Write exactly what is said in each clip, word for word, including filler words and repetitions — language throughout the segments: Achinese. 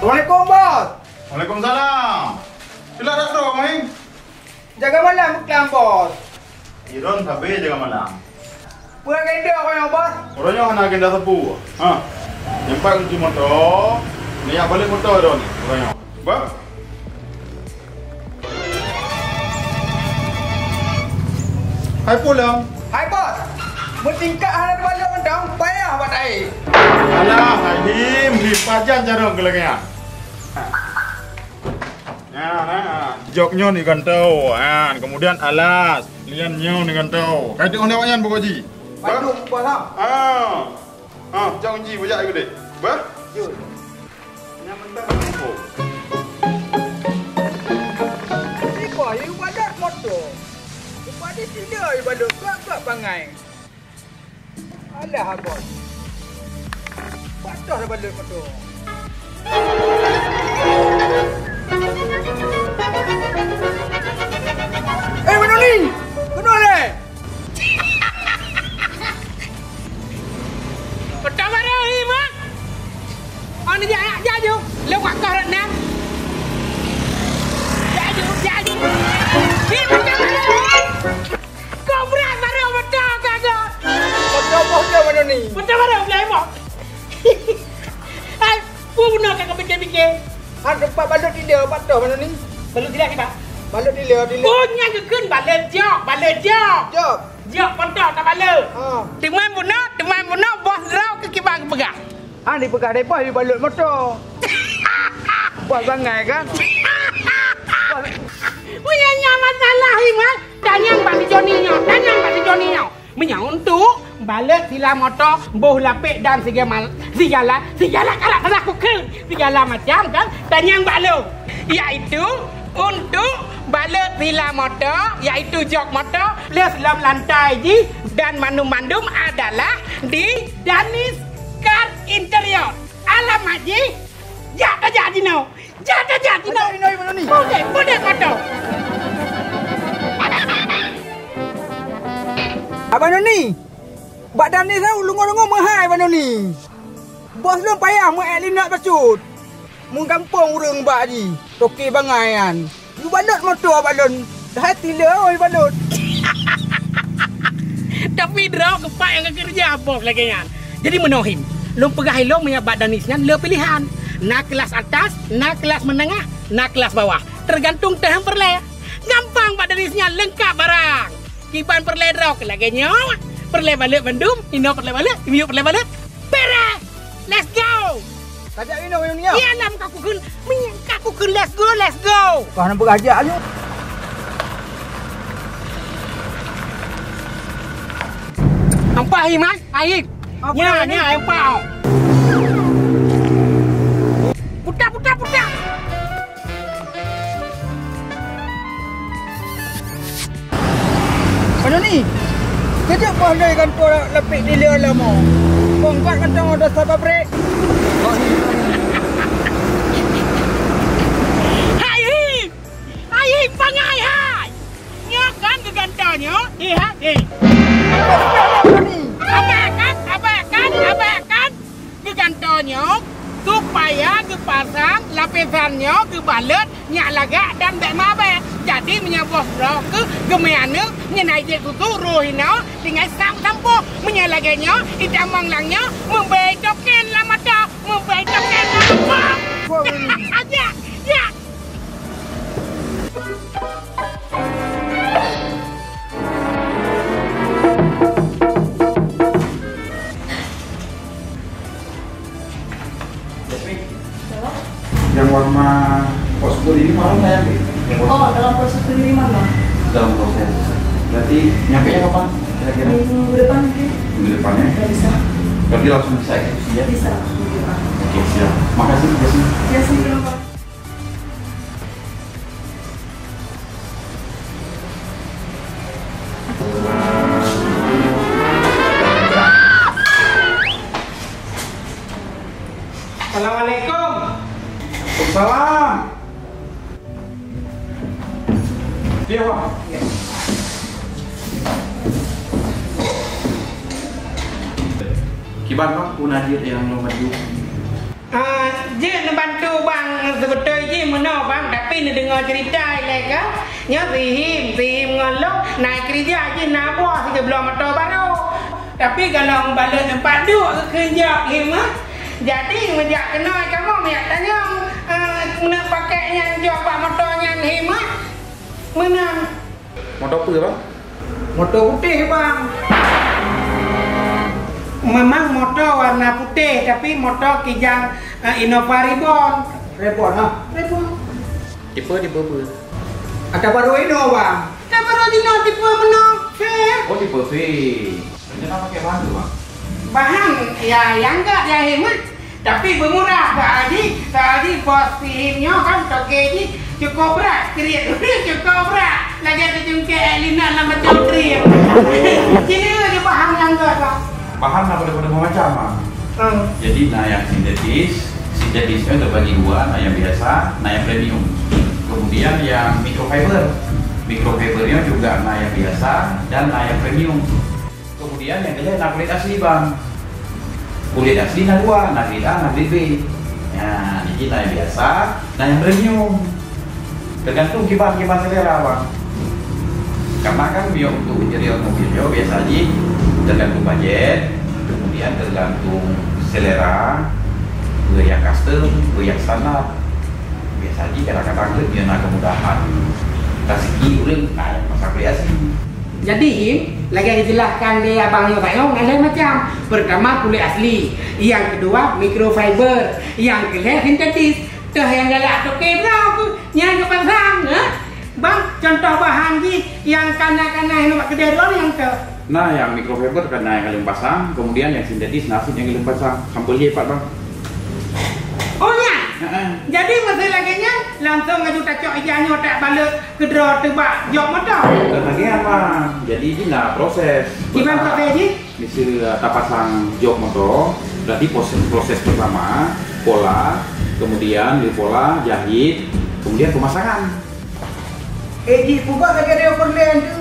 Assalamualaikum, Bos. Waalaikumsalam. Sila datang, Maing. Jaga malam, Bos. Iron sabe jaga malam. Peue agenda uroe nyoe, Bos? Uroe nyoe hana agenda sapeue. Ha. Nyampai kunci moto, neujak balek moto droeneuh uroe nyoe. Bah? Hai pulang. Hai, Bos. Meutingkat hana teubalek mantong, payah bak tahi. Alah, hai Him, Him, pajan carông keu lagèe nyan. Nah, nah. Jok nyoe ni gantoe. Ha, kemudian alas. Lian nyoe ni gantoe. Kai teuh lewat nyan pokok jih. Bandum bah. Ha. Ha, jok ji bajak gede. Bah? Jul. Nyan mentang. Oh. Iba, iba dak moto. Iba di sini, iba dak gak-gak bangai. Alah, abang. Patah dah balik motor. Eh, Manoni! Keunoe lé! Patah barô, hi, Mak! Oh, ni jak, jak, jak, jom. Lewat kah rot nam. Jak, jom, jak, jom. Hi, patah barô, hi! Kau brat baru betul kagak? Betul boh dia mana ni? Betul baru belah emoh. Hai, pun benar kagak pikir-pikir. Han tempat balut tidak, apa tu mana ni? Balut tidak kita? Balut tidak, tidak. Oh, nya kekun balut jok, balut jok. Jok. Jok betul tak balut. Ha. Teman benar, teman benar bos rau ke kiban pegang. Ha, dipeugah deh, boh, ibalut moto. Boh bangai kan? Boh. Meunyo nyan masalah iman, tanyong bak si Joni nyoe, tanyong bak si Joni nyoe. Meunyo untuk balut sila moto, boh lapek dan sigala, sigala, sigala karak salah kukheun. Sigala macam kan, tanyong bak lôn. Yaitu untuk balut sila moto, yaitu jok moto, plus lom lantai jih dan mandum-mandum adalah di Danis Car Interior. Alamat jih, jak tajak jinoe. Jak tajak jinoe. Tajak jinoe, Abang Noni. Pudek, pudek moto. Abang Noni, bak Danis tu lungô-lungô meuhai, Abang Noni. Bos lôn payah meu-ék linot bacut. Meugampông ureueng bak jih, toke bangai nyan. Ibalut moto bak lôn, hai tile oi balut. Tapi droe keupak nyang keureuja bos lagèe nyan. Jadi meunoe him, lôn peugah ilôn meunyo bak Danis nyan le pilehan. Na kelas atas, na kelas meunangah, na kelas bawah. Teugantung teuh nyang peureulèe. Gampang bak Danis nyan leungkap barang. Kiban peureulèe droe keu lagèe nyoe, peureulèe balut bandum, inoe peureulèe balut, miyueb peureulèe balut. Beres! Let's go! Tajak inoe, inoe, inoe. Iya lah, ka kukheun, ka kukheun let's go, let's go. Kah na peugah jak nyoe. Nampak, Him, kan? Aib. Apa nya, ni? Nya, nampak. Putar, putar, putar. Mana ni? Kejap boh lé kantor lapik dealer lama. Kong kat kantong ada sabar brek. Hai, hi! Hai, hi, pangai, hai! Nyoe kan geugantoe nyoe, hi, ha, hi. Abah kan, abah kan, abah kan. Geugantoe nyoe supaya geupasang lapesan nyoe geubalot nyak lagak dan bèk mabèe. Jadi meunyoe boh droe keuh geumè aneuk nyan ai jeuet susu roh inoe tinggai sam sampôh. Meunyoe lagèe nyoe itamong lam nyoe meubèe token lam mata, meubèe token lam mata. Ajak, jak. Jasmine. Kenapa? Yang warna pot sepuluh ini mana yang di? Yang warna Oh, dalam pot sepuluh ini mana? Dalam proses. Berarti nyampe nya kapan? Kira-kira? Minggu depan mungkin. Minggu depan ya? Ya, bisa. Berarti langsung bisa eksekusi ya? Bisa, langsung bisa. Oke, siap. Makasih, Jasmine. Ya, sih, kenapa? Assalamualaikum. Waalaikumsalam. Iya, Pak. Kiban, Pak, pun hadir yang nomor dua. Ah, jeuet neubantu bang, seubeutôi jih meunoe bang, tapi neudeungoe ceurita ilée ka. Nyoe si Him, si Him ngon lôn na keurija jih na boh sigeubloe moto barô. Tapi galom balot teumpat duek keu jok Him ah. Jadi meujak keunoe kamoe meujak tanyong, ah, meuneuk pakèk nyan jok bak moto nyan Him ah. Meunan. Moto peue, Bang? Moto putéh, Bang. Memang moto warna putéh, tapi moto kijang, eh, Innova Reborn. Reborn, ah? Reborn. Tipe, tipe peue? Ata baru inoe, Bang. Ata baru inoe tipe meunoe, V. Oh, tipe V. Rencana pakai bahan tu, Bang? Bahan, ya, yang enggak, ya, hemat. Tapi beumurah, Pak Haji. Pak Haji, bos si Him nyoe kan toke jih cukup brat, kriet cukup brat. Lagèe teucungkek èk linak lam bacong kriet. Cina je bahan nyang göt, Bang. Bahan na pada-pada macam, Bang. Hmm. Jadi, na nyang sintetis, sintetis nyoe terbagi dua, na nyang biasa, na nyang premium. Kemudian yang microfiber. Microfiber nyoe juga na nyang biasa dan na nyang premium. Kemudian nyang keulhèe na kulét asli, Bang. Kulét asli na dua, na grade A, na grade B. Ya, niki na nyang biasa, na nyang premium. Tergantung kiban-kiban selera, Bang. Karena kan, ya, untuk interior mobil nyoe biasa jih tergantung bajet, kemudian tergantung selera, beu nyang custom, beu nyang standar. Biasa jih kadang-kadang lé nyoe na kemudahan rezeki ureueng, na nyang pasang kulét asli. Jadi, Him, lagèe geujelaskan lé abang nyoe, na lhèe macam. Pertama, kulét asli. Yang kedua, microfiber. Yang keulhèe, sintetis. Teuh nyang galak toke droe, nyan geupasang, ha? Bang, contoh bahan jih nyang kana-kana nyang bak keudè droe nyang teuh. Na nyang microfiber kana nyang galak pasang, kemudian nyang sintetis na cit nyang galak pasang. Sampel jih pat, Bang. Oh, nyan? Heeh. Jadi, meusé lagèe nyan, langsung aju tacok ija nyoe tak balot keudroe teubak jok moto. Bukan lagèe nyan, Bang. Jadi, jih na proses. Kiban proses jih? Miseu, eh, tapasang jok moto, berarti proses, proses pertama, pola, kemudian di pola, jahit, kemudian pemasangan. Eh, jih, peugah lagèe ada yang peureulèe tu.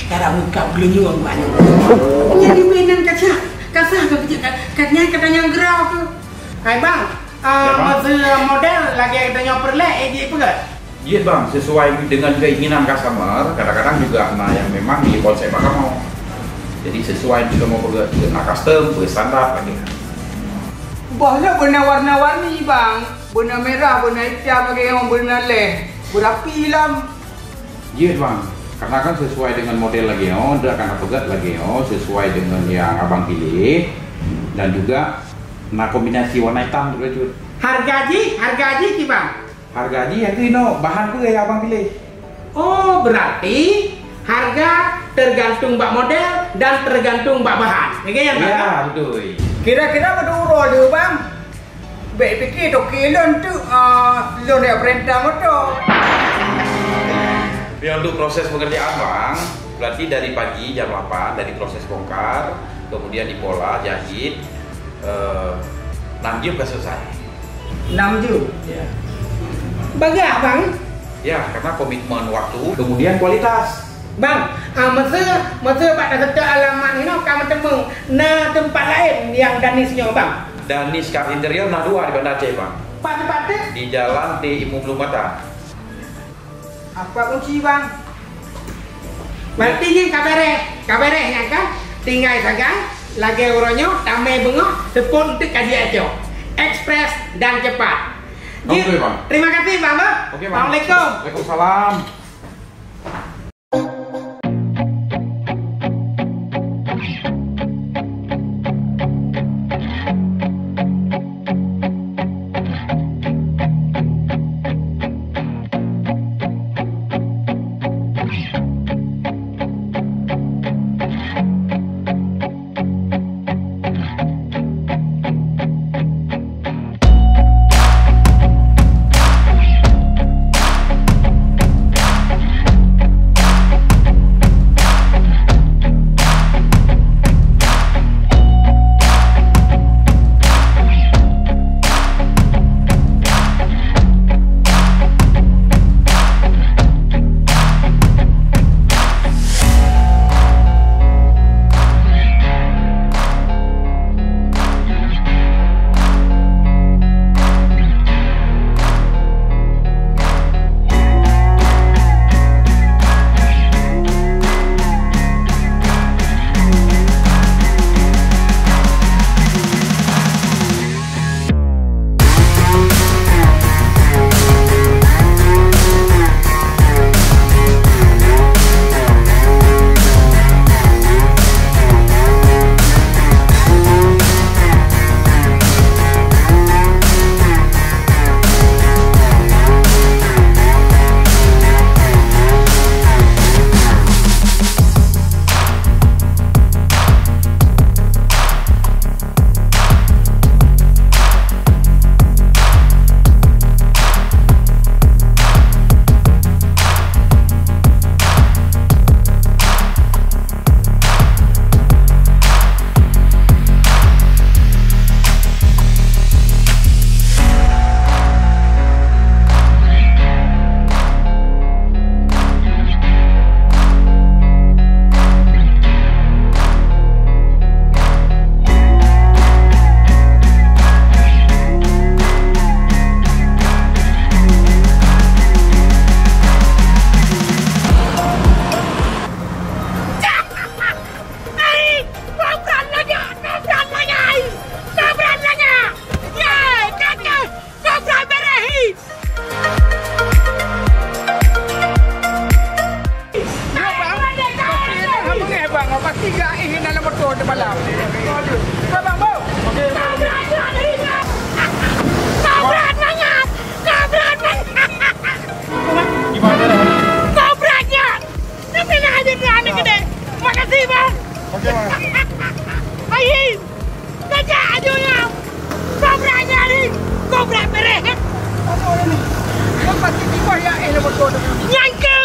Cara buka bulunyueng banyak. Jadi mainan kaca, kasah ke kecil, ka-, katanya, katanya gerau tu. Hai, Bang. Ah, ya, Bang. Meuseu model lagèe geutanyoe peureulèe, eh, jih peugah? Jeuet, Bang, sesuai dengan keinginan customer, kadang-kadang juga na nyang memang jikonsep bak kamoe. Jadi, sesuai jih kamoe peugah, na custom, beustandar lagèe. Boh lé beuna warna-warni, Bang. Beuna merah, beuna itam lagèe nyoe, beuna lhèe. Beurapi lam. Jeuet, Bang. Karena kan sesuai dengan model lagèe nyoe, dia akan peugah lagèe nyoe, sesuai dengan yang abang pilih. Dan juga na kombinasi warna itam tu, Cut. Harga jih, harga jih kiban? Harga jih, harga inoe, bahan peue nyang abang pilih. Oh, berarti harga tergantung bak model dan tergantung bak bahan. Ya, kan, ya, Bang? Ya, betul. Kira-kira berapa uroe je, Bang? Bèk pike toke lôn tu, ah, lôn jak perintah moto. Ya, untuk proses pekerjaan, Bang, berarti dari pagi jam delapan, dari proses bongkar, kemudian dipola, jahit, eh, enam jam ka selesai. Enam jam? Ya. Bagah, Bang? Ya, karena komitmen waktu, kemudian kualitas. Bang, ah, meuseu, meuseu bak taseutôt alamat inoe ka meuteumé na teumpat laén nyang Danis nyoe, Bang? Danis Car Interior na dua di Banda Aceh, Bang. Pat teumpat teuh? Di Jalan T Imum Lumata. Apa kunci, Bang? Berarti nyan ka bèrèh, ka bèrèh nyan kan? Tinggai sagai, lagèe uroe nyoe, tamè beungoh, seupôt eunteuk ka jiacoe. Ekspres dan cepat. Oke, Bang. Terima kasih, Bang, Bang. Oke, Bang. Assalamualaikum. Waalaikumsalam. Pasti gak eh dalam motor tu malam. Kau bang, bang. Kau brat mangat! Kau brat mangat! Kau brat nyan! Tapi nak ada tu anak gede. Makasih, bang. Okey, bang. Ayin. Kejak aju nyan. Kau brat nyari. Kau brat bereh. Kau pasti tiba ya eh dalam motor tu. Nyan ke